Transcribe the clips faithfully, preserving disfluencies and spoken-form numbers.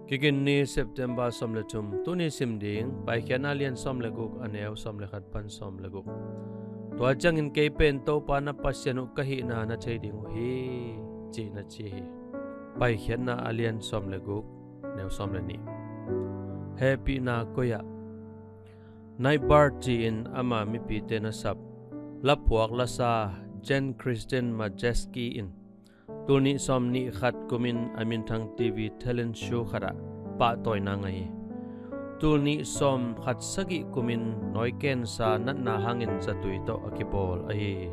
Kikin ni September sawm le thum, tuni sim ding Paikhiatna lian sawm le guk, a neu sawm le khat pan sawm le guk. Tua ciangin kei pen Topa na Pasian uh ka hihna na thei ding uh hi, ci na ci hi. Paikhiatna a lian sawm le guk, neu sawm le nih. Hehpihna koi-ah? Nightbird ci-in ama mipite na sap, laphuak lasa Jen Christine Majewski in tulnih sawm nih khat kumin a minthang T V talent show khatah pahtawina ngah hi. Tulnih sawm khat sagih kumin nawi kensa natna hangin zatui tawh a kibawl ahi hi.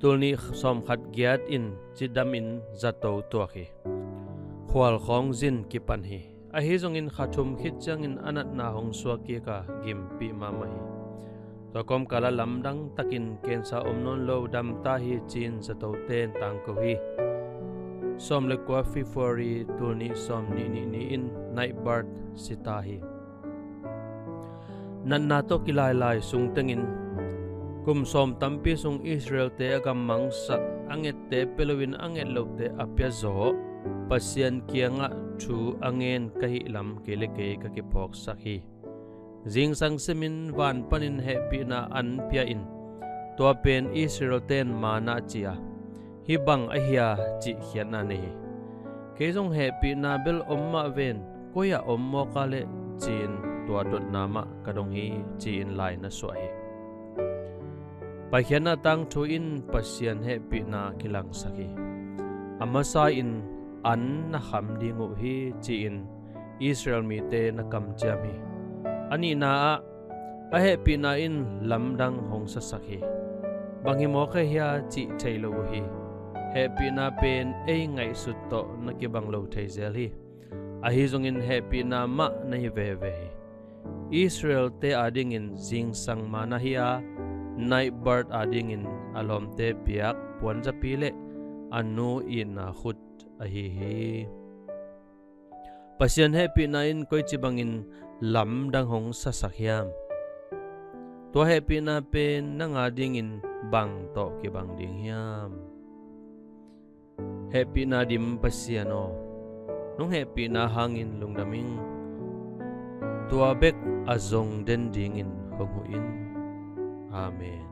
Tulnih sawm khat giat in cidamin zato tuak hi. Khual khawng zin kipan hi. Ahi zongin kha thum khit ciangin a natna hong suak kik a, gimpih mahmah hi. Tua kawmkal ah lamdang takin kensa om nawn lo, dam ta hi ci-in zatote in tangko hi. Sawm le kua February, tulnih sawm nih nih ni-in Nightbird si ta hi. Natna tawh kilailai sung tengin kum sawm tampi sung Israel-te a gam mangsak, a ngette pia loin a nget lote a piazaw, Pasian kiangah thu a ngen ka hih lam kei le kei ka kiphawksak hi. Zingsang simin van panin hehpihna an pia-in, tua pen Israel-te in manna ci-a, hih bang ahia cih khiatna nei hi. Kei zong hehpihna bel om mah ven, koi-ah om mawk a leh ci-in tua dotna mah ka dong hi, ci-in lai na suah hi. Paikhiatna tangthu in Pasian hehpihna kilangsak hi. A masa-in an na kham ding uh hi, ci-in Israel mite na kamciam hi. A nihna ah, a hehpihna in lamdang hong sasak hi. Bang hi mawk ahia cih thei lo uh hi. Hehpihna pen ei ngaihsut tawh na kibang lo thei zel hi. Ahi zongin hehpihna mah na hi veve hi. Israel-te adingin zingsang manna hi a, Nightbird adingin a lawmte piak puanzapi le a nu itna khut ahi hi. Pasian hehpihna in koici bangin lamdang hong sasak hiam? Tua hehpihna pen nang adingin bang tawh kibang ding hiam? Hehpihna dim Pasian aw, nong hehpihna hangin lungdam ing. Tua bek a zong den dingin hong huh in. Amen.